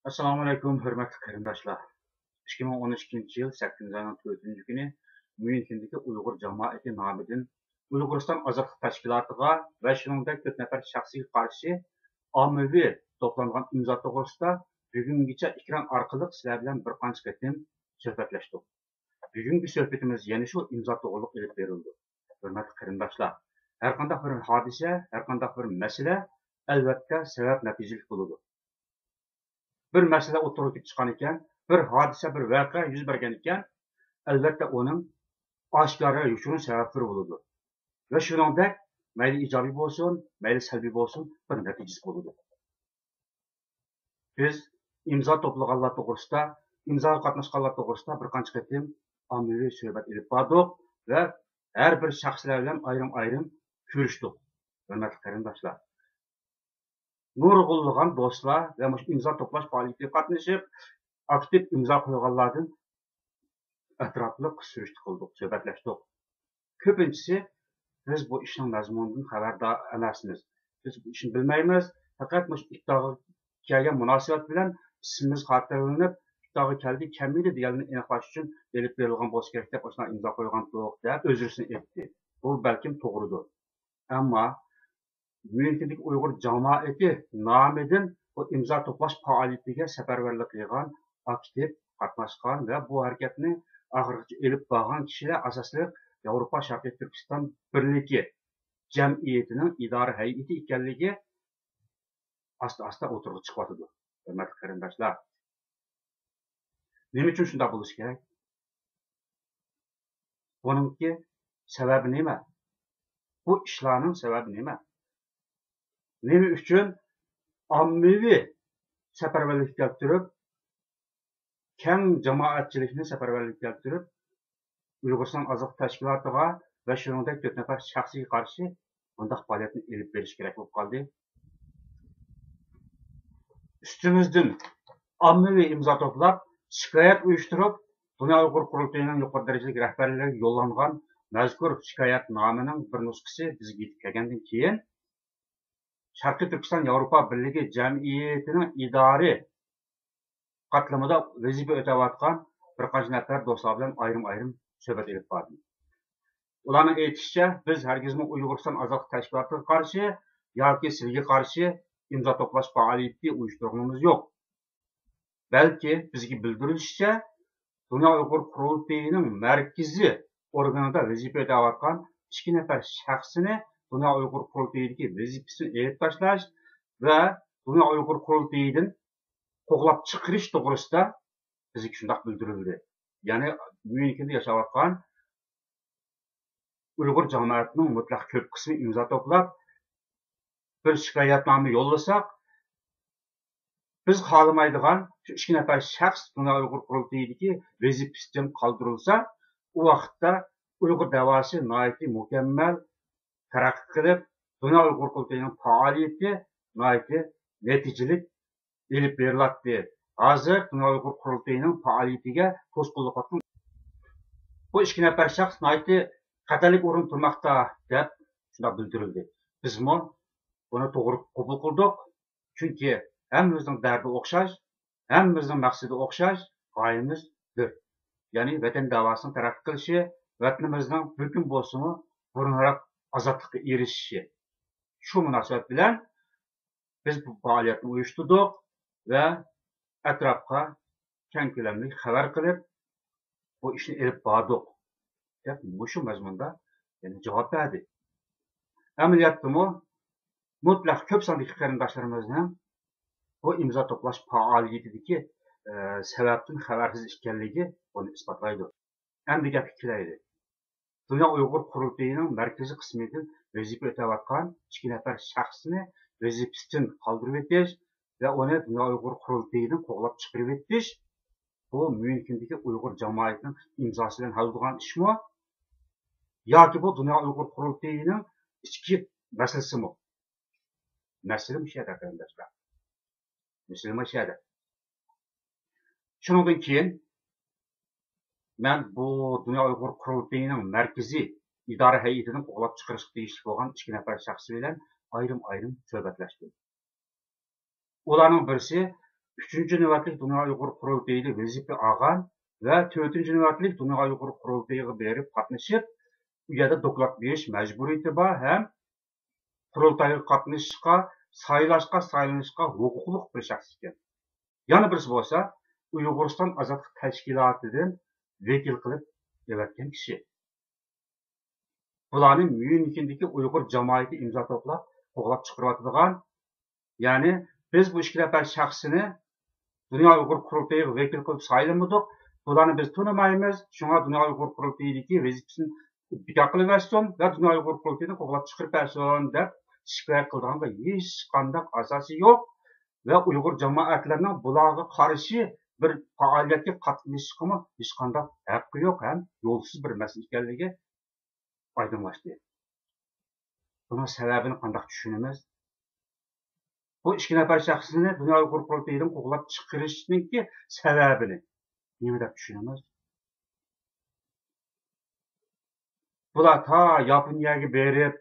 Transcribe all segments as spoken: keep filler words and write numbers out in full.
ئەسسالامۇئەلەيكۇم، ھۆرمەتلىك قېرىنداشلار! ئىككى مىڭ ئون ئىككىنچى يىل سەككىزىنچى ئاينىڭ تۆتىنچى كۈنى ميۇنخېندىكى ئۇيغۇر جامائىتى نامىدىن ئۇيغۇرىستان ئازادلىق تەشكىلاتىغا ۋە شۇنىڭدەك تۆت نەپەر شەخسكە قارشى ئاممىۋى توپلانغان ئىمزا توغرىسىدا بۈگۈنگىچە ئېكران ئارقىلىق سىلەر بىلەن بىر قانچە قېتىم سۆھبەتلەشتۇق. بۈگۈنكى سۆھبىتىمىز يەنە شۇ ئىمزا توغرىلىق ئېلىپ بېرىلىدۇ. ھۆرمەتلىك قېرىنداشلار، ھەرقانداق بىر ھادىسە، ھەرقانداق بىر مەسىلە، ئەلۋەتتە، سەۋەب نەتىجىلىك بولىدۇ. بىر مەسىلە ئوتتۇرىغا كېلىپ چىققان ئىكەن، بىر ھادىسە، بىر ۋەقە يۈز بەرگەن ئىكەن، ئەلۋەتتە، ئۇنىڭ ئاشكارا يوشۇرۇن سەۋەبلىرى بولىدۇ. ۋە شۇنىڭدەك، مەيلى ئىجابىي بولسۇن، مەيلى سەلبىي بولسۇن، بىر نەتىجىسى بولىدۇ. بىز ئىمزا توپلىغانلار توغرىسىدا، ئىمزاغا قاتناشقانلار توغرىسىدا بىر قانچە قېتىم ئاممىۋى سۆھبەت ئېلىپ باردۇق ۋە ھەر بىر شەخسلەر بىلەن ئايرىم-ئايرىم كۆرۈشتۇق. ھۆرمەتلىك قېرىنداشلار، نۇرغۇنلىغان دوستلار ۋە مۇشۇ ئىمزا توپلاش پائالىيىتىگە قاتنىشىپ، ئاكتىپ ئىمزا قويغانلاردىن ئەتراپلىق سۈرۈشتە قىلدۇق، سۆھبەتلەشتۇق. كۆپىنچىسى، بىز بۇ ئىشنىڭ مەزمۇنىدىن خەۋەردار ئەمەسمىز. بىز بۇ ئىشنى بىلمەيمىز. پەقەت مۇشۇ ئىپتارغا كەلگەن مۇناسىۋەت بىلەن ئىسمىمىز خاتىرىلىنىپ، ئىپتارغا كەلدى، كەلمىدى دېگەننى ئېنىقلاش ئۈچۈن ئېلىپ بېرىلغان بولسا كېرەك دەپ، ئاشۇنداق ئىمزا قويغانتۇق دەپ ئۆزرىسىنى ئېيتتى. بۇ بەلكىم توغرىدۇر. ئەمما ميۇنخېندىكى ئۇيغۇر جامائىتى نامىدىن بۇ ئىمزا توپلاش پائالىيىتىگە سەپەرۋەرلىك قىلغان، ئاكتىپ قاتناشقان ۋە بۇ ھەرىكەتنى ئاخىرغىچە ئېلىپ بارغان كىشىلەر ئاساسلىق ياۋروپا شەرقىي تۈركىستان بىرلىكى جەمئىيىتىنىڭ ئىدارە ھەيئىتى ئىكەنلىكى ئاستا-ئاستا ئوتتۇرىغا چىقىۋاتىدۇ. ھۆرمەتلىك قېرىنداشلار، نېمە ئۈچۈن شۇنداق بولۇشى كېرەك؟ بۇنىڭكى سەۋەبى نېمە؟ بۇ ئىشلارنىڭ سەۋەبى نېمە؟ نېمە ئۈچۈن ئاممىۋى سەپەرۋەرلىككە كەلتۈرۈپ، كەڭ جامائەتچىلىكنى سەپەرۋەرلىككە كەلتۈرۈپ، ئۇيغۇرىستان ئازادلىق تەشكىلاتىغا ۋە شۇنىڭدەك تۆت نەپەر شەخسكە قارشى بۇنداق پائالىيەتنى ئېلىپ بېرىش كېرەك بولۇپ قالدى؟ ئۈستىمىزدىن ئاممىۋى ئىمزا توپلاپ، شىكايەت ئۇيۇشتۇرۇپ، دۇنيا ئۇيغۇر قۇرۇلتىيىنىڭ يۇقىرى دەرىجىلىك رەھبەرلىرىگە يوللانغان مەزكۇر شىكايەتنامىنىڭ بىر نۇسخىسى بىزگە يېتىپ كەلگەندىن كېيىن، شەرقىي تۈركىستان ياۋروپا بىرلىكى جەمئىيىتىنىڭ ئىدارە قاتلىمىدا ۋەزىپە ئۆتەۋاتقان بىر قانچە نەپەر دوستلار بىلەن ئايرىم-ئايرىم سۆھبەت ئېلىپ باردىم. ئۇلارنىڭ ئېيتىشىچە، بىز ھەرگىزمۇ ئۇيغۇرىستان ئازادلىق تەشكىلاتىغا قارشى ياكى سىلىگە قارشى ئىمزا توپلاش پائالىيىتى ئۇيۇشتۇرغىنىمىز يوق. بەلكى بىزگە بىلدۈرۈلۈشىچە، دۇنيا ئۇيغۇر قۇرۇلتىيىنىڭ مەركىزىي ئورگىنىدا ۋەزىپە ئۆتەۋاتقان ئىككى نەپەر شەخسنى دۇنيا ئۇيغۇر قۇرۇلتىيىدىكى ۋەزىپىسىدىن ئېلىپ تاشلاش ۋە دۇنيا ئۇيغۇر قۇرۇلتىيىدىن قوغلاپ چىقىرىش توغرىسىدا بىزگە شۇنداق بىلدۈرۈلدى. يەنى ميۇنخېندا ياشاۋاتقان ئۇيغۇر جامائەتنىڭ مۇتلەق كۆپ قىسمى ئىمزا توپلاپ، بىر شىكايەتنامە يوللىساق، بىز خالىمايدىغان شۇ ئىككى نەپەر شەخس دۇنيا ئۇيغۇر قۇرۇلتىيىدىكى ۋەزىپىسىدىن قالدۇرۇلسا، ئۇ ۋاقىتتا ئۇيغۇر دەۋاسى ناھايىتى مۇكەممەل تەرەققىي قىلىپ، دۇنيا ئۇيغۇر قۇرۇلتىيىنىڭ پائالىيىتى ناھايىتى نەتىجىلىك ئېلىپ بېرىلاتتى. ھازىر دۇنيا ئۇيغۇر قۇرۇلتىيىنىڭ پائالىيىتىگە توسقۇنلۇق قىلىۋاتقان بۇ ئىككى نەپەر شەخس ناھايىتى خەتەرلىك ئورۇندا تۇرماقتا، دەپ شۇنداق بىلدۈرۈلدى. بىزمۇ بۇنى توغرا قوبۇل قىلدۇق. چۈنكى ھەممىمىزنىڭ دەردى ئوخشاش، ھەممىمىزنىڭ مەقسىتى ئوخشاش، غايىمىز بىر. يەنى ۋەتەن داۋاسىنىڭ تەرەققىي قىلىشى، ۋەتىنىمىزنىڭ بىر كۈن بولسىمۇ بۇرۇنراق ئازادلىققا ئېرىشىشى. شۇ مۇناسىۋەت بىلەن بىز بۇ پائالىيەتنى ئۇيۇشتۇردۇق ۋە ئەتراپقا كەڭ كۆلەملىك خەۋەر قىلىپ، بۇ ئىشنى ئېلىپ باردۇق، دەپ مۇشۇ مەزمۇندا يەنە جاۋاب بەردى. ئەمەلىيەتتىمۇ مۇتلەق كۆپ ساندىكى قېرىنداشلىرىمىزنىڭ بۇ ئىمزا توپلاش پائالىيىتىدىكى، ئە، سەۋەبتىن خەۋەرسىز ئىكەنلىكى بۇنى ئىسپاتلايدۇ. ئەمدى گەپكە كېلەيلى. دۇنيا ئۇيغۇر قۇرۇلتىيىنىڭ مەركىزىي قىسمىدىن ۋەزىپە ئۆتەۋاتقان ئىككى نەپەر شەخسنى ۋەزىپىسىدىن قالدۇرۇۋېتىش ۋە ئۇنى دۇنيا ئۇيغۇر قۇرۇلتىيىدىن قوغلاپ چىقىرىۋېتىش، بۇ ميۇنخېندىكى ئۇيغۇر جامائىتىنىڭ ئىمزاسى بىلەن ھەل بولغان ئىشمۇ؟ ياكى بۇ دۇنيا ئۇيغۇر قۇرۇلتىيىنىڭ ئىچكى مەسىلىسىمۇ؟ مەسىلە مۇشۇ يەردە، قېرىنداشلار. مەسىلە مۇشۇ يەردە. شۇنىڭدىن كېيىن مەن بۇ دۇنيا ئۇيغۇر قۇرۇلتىيىنىڭ مەركىزىي ئىدارە ھەيئىتىدىن قوغلاپ چىقىرىشقا تېگىشلىك بولغان ئىككى نەپەر شەخس بىلەن ئايرىم-ئايرىم سۆھبەتلەشتىم. ئۇلارنىڭ بىرسى ئۈچىنچى نۆۋەتلىك دۇنيا ئۇيغۇر قۇرۇلتىيىدا ۋەزىپە ئالغان ۋە تۆتىنچى نۆۋەتلىك دۇنيا ئۇيغۇر قۇرۇلتىيىغا بېرىپ قاتنىشىپ، ئۇ يەردە دوكلات بېرىش مەجبۇرىيىتى بار ھەم قۇرۇلتايغا قاتنىشىشقا، سايلاشقا، سايلىنىشقا ھوقۇقلۇق بىر شەخس ئىكەن. يەنە بىرسى بولسا، ئۇيغۇرىستان ئازادلىق تەشكىلاتىدىن ۋەكىل قىلىپ ئەۋەتكەن كىشى. بۇلارنى ميۇنخېندىكى ئۇيغۇر جامائىتى ئىمزا توپلاپ، قوغلاپ چىقىرىۋاتىدىغان، يەنى بىز بۇ ئىككى نەپەر شەخسنى دۇنيا ئۇيغۇر قۇرۇلتىيىغا ۋەكىل قىلىپ سايلىمىدۇق. بۇلارنى بىز تونۇمايمىز. شۇڭا دۇنيا ئۇيغۇر قۇرۇلتىيىدىكى ۋەزىپىسىنى بىكار قىلىۋەتسۇن ۋە دۇنيا ئۇيغۇر قۇرۇلتىيىدىن قوغلاپ چىقىرىپ بەرسۇن دەپ شىكايەت قىلىدىغانغا ھېچقانداق ئاساسى يوق ۋە ئۇيغۇر جامائەتلىرىنىڭ بۇلارغا قارشى بىر پائالىيەتكە قاتنىشىشقىمۇ ھېچقانداق ھەققى يوق ھەم يولسىز بىر مەسىلە ئىكەنلىكى ئايدىڭلاشتى. بۇنىڭ سەۋەبىنى قانداق چۈشىنىمىز؟ بۇ ئىككى نەپەر شەخسنى دۇنيا ئۇيغۇر قۇرۇلتىيىدىن قوغلاپ چىقىرىشنىڭكى سەۋەبىنى نېمە دەپ چۈشىنىمىز؟ بۇلار تا ياپونىيەگە بېرىپ،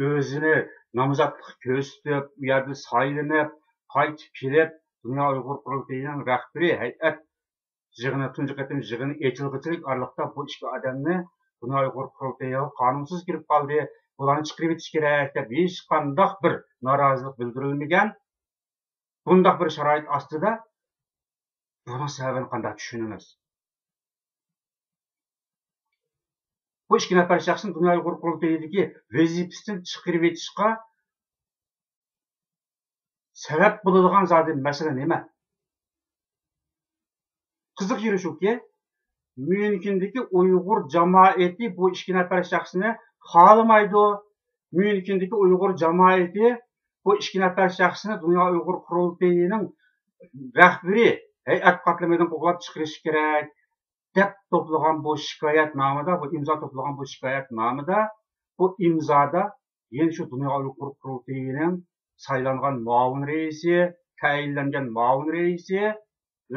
ئۆزىنى نامزاتلىق كۆرسىتىپ، ئۇ يەردە سايلىنىپ، قايتىپ كېلىپ، دۇنيا ئۇيغۇر قۇرۇلتىيىنىڭ رەھبىرى، ھەيئەت يىغىنى، تۇنجى قېتىم يىغىنى ئېچىلغۇچىلىك ئارىلىقتا بۇ ئىككى ئادەمنى دۇنيا ئۇيغۇر قۇرۇلتىيىغا قانۇنسىز كىرىپ قالدى، بۇلارنى چىقىرىۋېتىش كېرەك دەپ ھېچقانداق بىر نارازىلىق بىلدۈرۈلمىگەن. بۇنداق بىر شارائىت ئاستىدا بۇنىڭ سەۋەبىنى قانداق چۈشىنىمىز؟ بۇ ئىككى نەپەر شەخسنى دۇنيا ئۇيغۇر قۇرۇلتىيىدىكى ۋەزىپىسىدىن چىقىرىۋېتىشقا سەۋەب بولىدىغان زادى مەسىلە نېمە؟ قىزىق يېرى شۇكى، ميۇنخېندىكى ئۇيغۇر جامائىتى بۇ ئىككى نەپەر شەخسنى خالىمايدۇ. ميۇنخېندىكى ئۇيغۇر جامائىتى بۇ ئىككى نەپەر شەخسنى دۇنيا ئۇيغۇر قۇرۇلتىيىنىڭ رەھبىرى، ھەيئەت قاتلىمىدىن قوغلاپ چىقىرىش كېرەك دەپ توپلىغان بۇ شىكايەتنامىدا، بۇ ئىمزا توپلىغان بۇ شىكايەتنامىدا، بۇ ئىمزادا يەنە شۇ دۇنيا ئۇيغۇر قۇرۇلتىيىنىڭ سايلانغان مۇئاۋىن رەئىسى، تەيىنلەنگەن مۇئاۋىن رەئىسى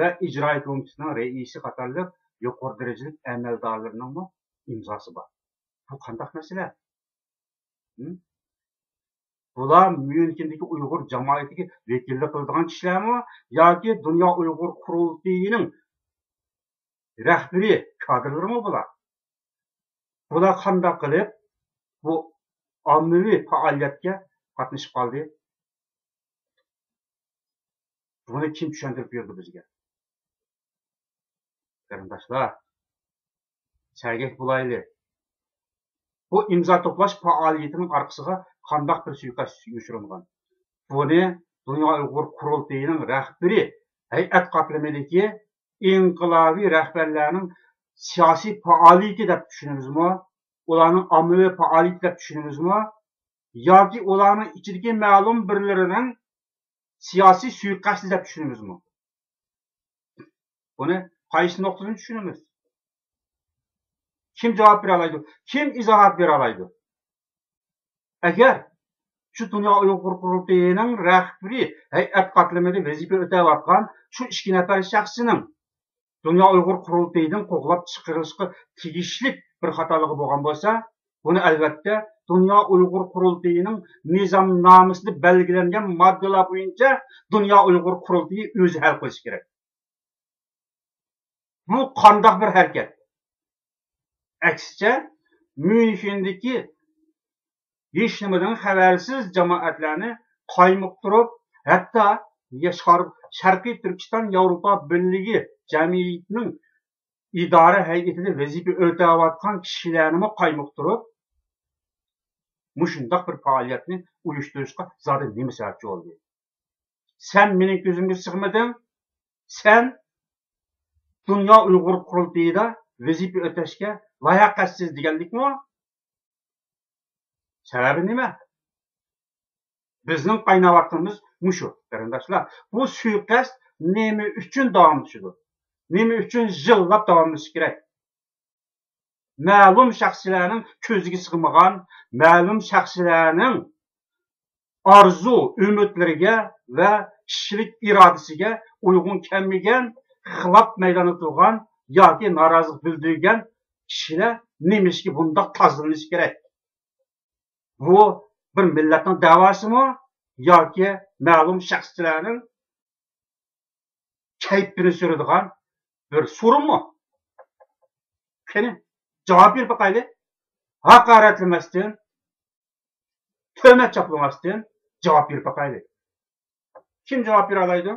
ۋە ئىجرائىي كومىتېتنىڭ رەئىسى قاتارلىق يۇقىرى دەرىجىلىك ئەمەلدارلىرىنىڭمۇ ئىمزاسى بار. بۇ قانداق مەسىلە؟ ھىم؟ بۇلار ميۇنخېندىكى ئۇيغۇر جامائىتىگە ۋەكىللىك قىلىدىغان كىشىلەرمۇ ياكى دۇنيا ئۇيغۇر قۇرۇلتىيىنىڭ رەھبىرى، كادىرلىرىمۇ بۇلار؟ بۇلار قانداق قىلىپ بۇ ئاممىۋى پائالىيەتكە قاتنىشىپ قالدى؟ بۇنى كىم چۈشەندۈرۈپ بېرىدۇ بىزگە؟ قېرىنداشلار، سەگەك بولايلى. بۇ ئىمزا توپلاش پائالىيىتىنىڭ ئارقىسىغا قانداق بىر سۇيىقەست يوشۇرۇنغان؟ بۇنى دۇنيا ئۇيغۇر قۇرۇلتىيىنىڭ رەھبىرى، ھەيئەت قاتلىمىدىكى ئىنقىلابىي رەھبەرلەرنىڭ سىياسىي پائالىيىتى دەپ چۈشىنىمىزمۇ؟ ئۇلارنىڭ ئاممىۋى پائالىيىتى دەپ چۈشىنىمىزمۇ؟ ياكى ئۇلارنىڭ ئىچىدىكى مەلۇم بىرلىرىنىڭ سىياسىي سۇيىقەستى دەپ چۈشىنىمىزمۇ؟ بۇنى قايسى نۇقتىدىن چۈشىنىمىز؟ كىم جاۋاب بېرەلايدۇ؟ كىم ئىزاھات بېرەلايدۇ؟ ئەگەر شۇ دۇنيا ئۇيغۇر قۇرۇلتىيىنىڭ رەھبىرى ھەيئەت قاتلىمىدا ۋەزىپە ئۆتەۋاتقان شۇ ئىككى نەپەر شەخسنىڭ دۇنيا ئۇيغۇر قۇرۇلتىيىدىن قوغلاپ چىقىرىلىشقا تېگىشلىك بىر خاتالىقى بولغان بولسا، بۇنى ئەلۋەتتە دۇنيا ئۇيغۇر قۇرۇلتىيىنىڭ نىزامنامىسىدا بەلگىلەنگەن ماددىلار بويىچە دۇنيا ئۇيغۇر قۇرۇلتىيى ئۆزى ھەل قىلىشى كېرەك. بۇ قانداق بىر ھەرىكەت؟ ئەكسىچە، ميۇنخېندىكى ھېچنېمىدىن خەۋەرسىز جامائەتلەرنى قايمۇقتۇرۇپ، ھەتتا ياشار-، شەرقىي تۈركىستان ياۋروپا بىرلىكى جەمئىيىتىنىڭ ئىدارە ھەيئىتىدە ۋەزىپە ئۆتەۋاتقان كىشىلەرنىمۇ قايمۇقتۇرۇپ، مۇشۇنداق بىر پائالىيەتنى ئۇيۇشتۇرۇشقا زادى نېمە سەۋەبچى بولدى؟ سەن مېنىڭ كۆزۈمگە سىغمىدىڭ. سەن دۇنيا ئۇيغۇر قۇرۇلتىيىدا ۋەزىپە ئۆتەشكە لاياقەتسىز دېگەنلىكمۇ؟ سەۋەبى نېمە؟ بىزنىڭ قايناۋاتقىنىمىز مۇشۇ، قېرىنداشلار. بۇ سۇيىقەست نېمە ئۈچۈن داۋاملىشىدۇ؟ نېمە ئۈچۈن يىللاپ داۋاملىشىشى كېرەك؟ مەلۇم شەخسلەرنىڭ كۆزىگە سىغمىغان، مەلۇم شەخسلەرنىڭ ئارزۇ، ئۈمىدلىرىگە ۋە كىشىلىك ئىرادىسىگە ئۇيغۇن كەلمىگەن، خىلاپ مەيداندا تۇرغان ياكى نارازىلىق بىلدۈرگەن كىشىلەر نېمىشقا بۇنداق تازىلىنىشى كېرەك؟ بۇ بىر مىللەتنىڭ دەۋاسىمۇ ياكى مەلۇم شەخسلەرنىڭ كەيپىنى سۈرىدىغان بىر سورۇنمۇ؟ قېنى، جاۋاب بېرىپ باقايلى. ھاقارەتلىمەستىن، تۆھمەت چاپلىماستىن جاۋاب بېرىپ باقايلى. كىم جاۋاب بېرەلەيدۇ؟